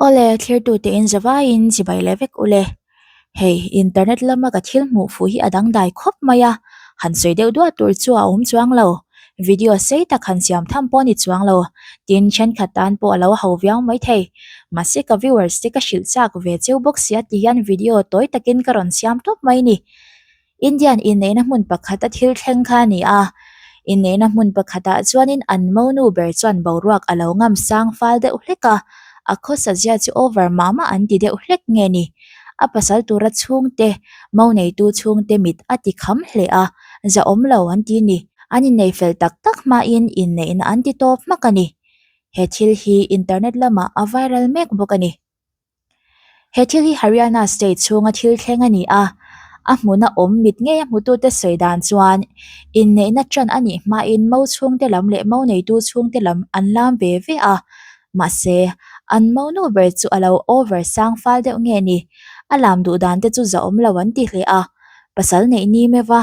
Awle, thlirtute in zavaiin chibai leh vek ule. Hei, internet lama ka thil hmuh fuh hi a dangdai khawp mai a, han sawi deuh duah tur chu a awm chuang lo. Video sei tak han siam tham pawh a ni chuang lo, tin thenkhat tan pawh a lo ho viau mai thei. Mahse ka viewers te ka hrilh chak ve cheu bawk sia ti hian video tawi takin ka rawn siam tawp mai ni. Indian inneihna hmun pakhata thil thleng kha a ni a, inneihna hmun pakhatah chuanin an monu ber chuan boruak a lo ngam sang fal deuh hlek a, a khawsa zia chu over mah mah an ti deuh hlek nge ni? A pasal tura chhungte, mo neitu chhungte mit a ti kham hle a, zahawm lo an ti ni. An innei fel tak tak hmain inneihna an ti tawp hmak a ni. He thil hi internet lamah a viral mek bawk a ni. He thil hi Haryana state chhunga thil thleng a ni a, a hmuna awm mit ngei a hmutute sawi dan chuan inneihna tan a nih hmain mo chhungte lam leh mo neitu chhungte lam an lam ve ve a, mahse an mo nu ber chu a lo over sang fal deuh nge ni, a lam duh dan te chu zahawm lo an ti hle a, pasal neih ni meuh a,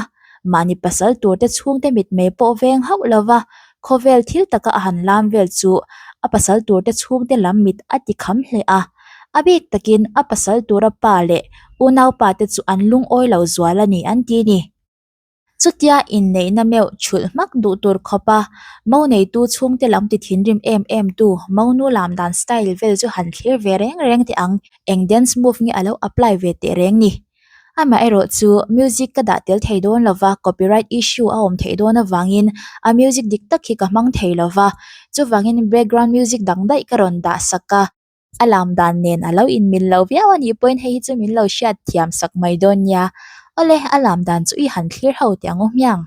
mahni pasal tur te chhungte mitmei pawh veng hauh lova Khawvel thil taka a han lam vel chu a pasal turte chhungte lam mit a ti kham hle a, a bik takin a pasal tura pa leh unaupa te chu an lungawi lo zual a ni an ti ni. Chutia inneihna meuh chhulh hmak duh tur khawpa mo neitu chhungte lam ti thinrim em em tu monu lam dan style vel chu han thlir ve reng reng teh ang, eng dance move nge a lo apply ve teh reng ni. Amaherawh chu music ka dah tel thei dawn lova, copyright issue a awm theih dawn avangin a music dik tak hi ka hmang thei lova, chuvangin background music dang daih ka rawn dah sak a, a lam dan nen a lo inmil lo viau a nih pawhin hei hi chu min lo hriat thiam sak mai dawn nia. Awle, a lam dan chu i han thlir ho teh ang u hmiang.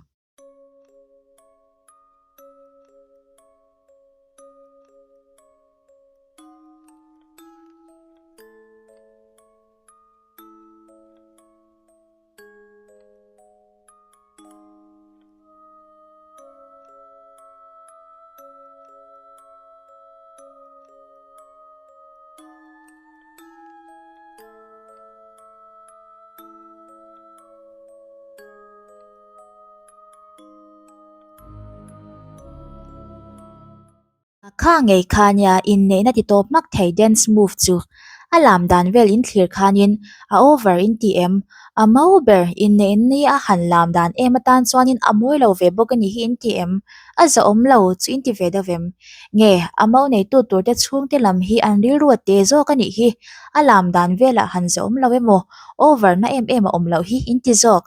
Kha ngei kha nia inneihna ti tawp hmak thei dance move chu a lam dan vel in thlir khanin a over in ti em? A mo ber inneih ni a han lam dan em atan chuanin a mawi lo ve bawk a nih hi in ti em? A zahawm lo chu in ti ve deuh em? Nge a mo neitu tur te chhungte lam hi an rilru a te zawk a nih hi a lam dan velah han zahawm lo emaw over na em em a awm loh hi in ti zawk.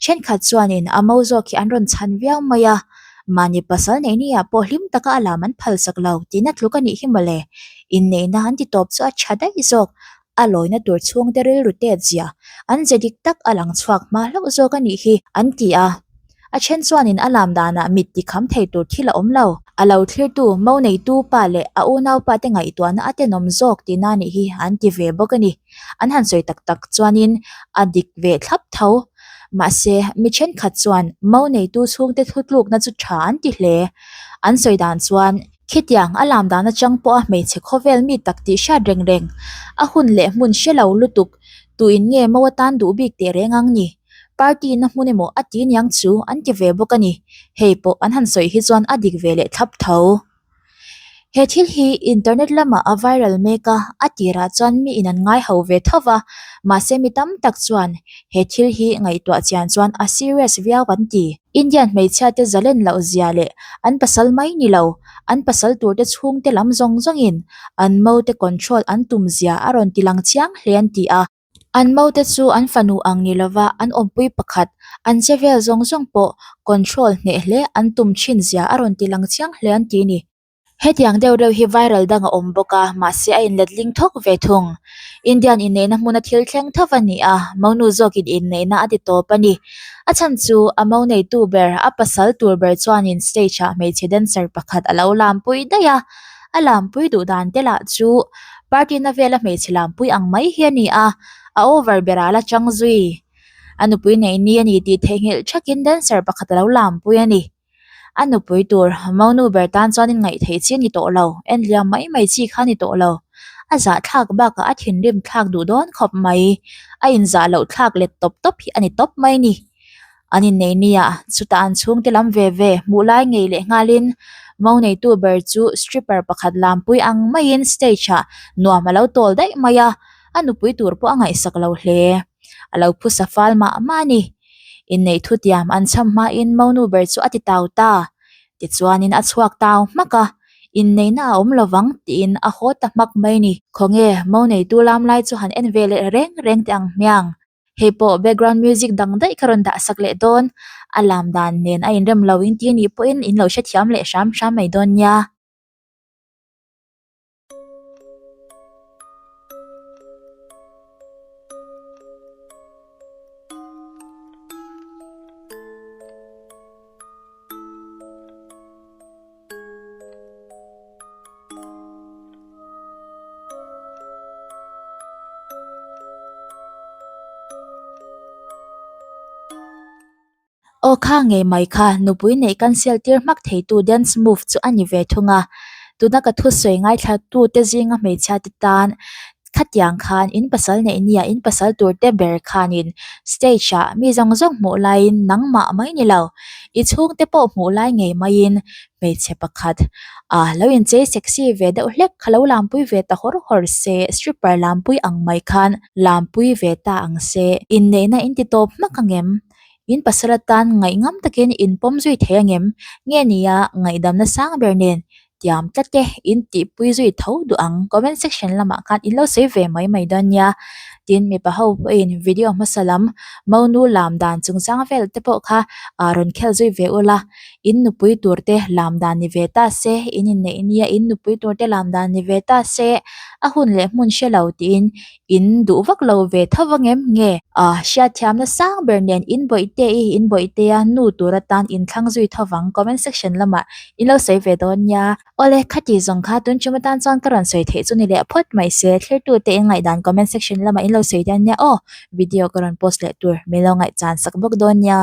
Thenkhat chuanin a mo zawk hi an rawn chhan viau mai a, mahni pasal neih ni ah pawh hlim taka a lam an phalsak lo tihna tluk a nih hi mawle. Inneihna an ti tawp chu a tha daih zawk, a lawina tur chhungte rilru tet zia an ze dik tak a lang chhuak hma hlauh zawk a nih hi an ti a. A then chuanin a lam danah mit ti kham thei tur thil a awm lo. A lo thlirtu, mo neitu pa leh a unaupa te ngaihtuahna a tenawm zawk tihna a nih hi an ti ve bawk a ni. An han sawi tak tak chuanin a dik ve thlap tho. Mahse, mi thenkhat chuan mo neitu chhungte thutlukna chu tha an ti hle. An sawi dan chuan khitiang a lam dan atang pawha hmeichhe khawvel mi tak tih hriat reng reng, a hun leh hmun hre lo lutuk, tuin nge mo atan duh bik teh reng ang ni? Party na hmun emaw a ti niang chu an ti ve bawk a ni. Hei pawh an han sawi hi chuan a dik ve leh thlap tho. He thil hi internet lamah a viral mek a, a tirah chuan mi in an ngai ho ve tho va, mahse mi tam tak chuan he thil hi ngaihtuah chian chuan a serious viau an ti. Indian hmeichhia te zalen loh zia leh an pasal mai ni lo, an pasal tur te chhungte lam zawng zawngin an mo te control an tum zia a rawn ti lang chiang hle an ti a. An mote chu an fanu ang ni lova an awmpui pakhat, an che vel zawng zawng pawh control hneh hle an tum thin zia a rawn ti lang chiang hle an ti ni. Hetiang deuh reuh hi viral dang a awm bawk a, mahse a inletling thawk ve thung. Indian inneihna hmuna thil thleng tho a ni a, monu zawkin inneihna a ti tawp a ni. A chhan chu a mo neitu ber, a pasal tur ber chuanin stage-ah hmeichhe dancer pakhat a lo lampui daih a, A lampui duh dan te lah chu party na vela hmeichhe lampui ang mai hi a ni a, a over berah la chang zui. A nupui neih ni a ni tih theihnghilh thakin dancer pakhat a lo lampui a ni. A nupui tur monu ber tan chuan in ngaih theih chi a ni tawh lo, en liam mai mai chi kha a ni tawh lo. A zahthlak bakah a thinrim thlak duh dawn khawp mai. A inzah loh thlak let tawp tawp hi a ni tawp mai ni. An inneih nia chutah an chhungte lam ve ve hmuh lai ngei leh nghalin mo neitu ber chu stripper pakhat lampui ang maiin stage ah nuam a lo tawl daih mai a, a nupui tur pawh a ngaihsak lo hle. A lo phusa fal mah mah a ni. Inneih thutiam an cham hmain mo nu ber chu a ti tau ta. Tichuanin a chhuak tau hmak a, inneihna a awm lovang tiin a haw ta hmak mai ni. Khawnge mo neitu lam lai chu han en ve leh reng reng teh ang hmiang. Hei pawh background music dang daih ka rawn dah sak leh dawn, a lam dan nen a inrem lo in ti anih pawhin in lo hrethiam leh hram hram mai dawn nia. Aw kha ngei mai kha nupui neih cancel tir hmak theitu dance move chu a ni ve thung a, tuna ka thusawi ngaithla tute zinga hmeichhia te tan Khatiang khan in pasal neih nia in pasal tur te ber khanin stage ah mi zawng zawng hmuh laiin nangmah mai ni lo, i chhungte pawh hmuh lai ngei maiin hmeichhe pakhat ah lo inchei sexy ve deuh hlek kha lo lampui ve ta hawr hawr se, stripper lampui ang mai khan lampui ve ta ang se. Inneihna in ti tawp hmak angem? In pasal atan ngaihngam takin in pawm zui thei angem? Nge nia ngaihdamna sang ber nen Tiam tlat e, in tihpui zui tho duh ang. Comment section lamah khan in lo sawi ve mai mai dawn nia. Tin, mipa ho pawhin video hmasa lam, monu lam dan chungchang vel te pawh kha rawn khel zui ve ula. In nupui tur te lam dan ni ve ta se, in inneih nia in nupui tur te lam dan ni ve ta se, a hun leh hmun hre lo tiin in duh vak lo ve tho vang em nge? Hriatthiamna sang ber nen in bawihte i in bawihtea nu tur atan in thlang zui tho vang comment section lamah in lo sawi ve dawn nia. Awle, khati zawng kha tun tum atan chuan ka rawn sawi theih chu ni leh phawt mai se, thlirtute in ngaihdan comment section lamah in lo sawi dawn nia aw, video ka rawn post leh tur min lo ngaihchan sak bawk dawn nia.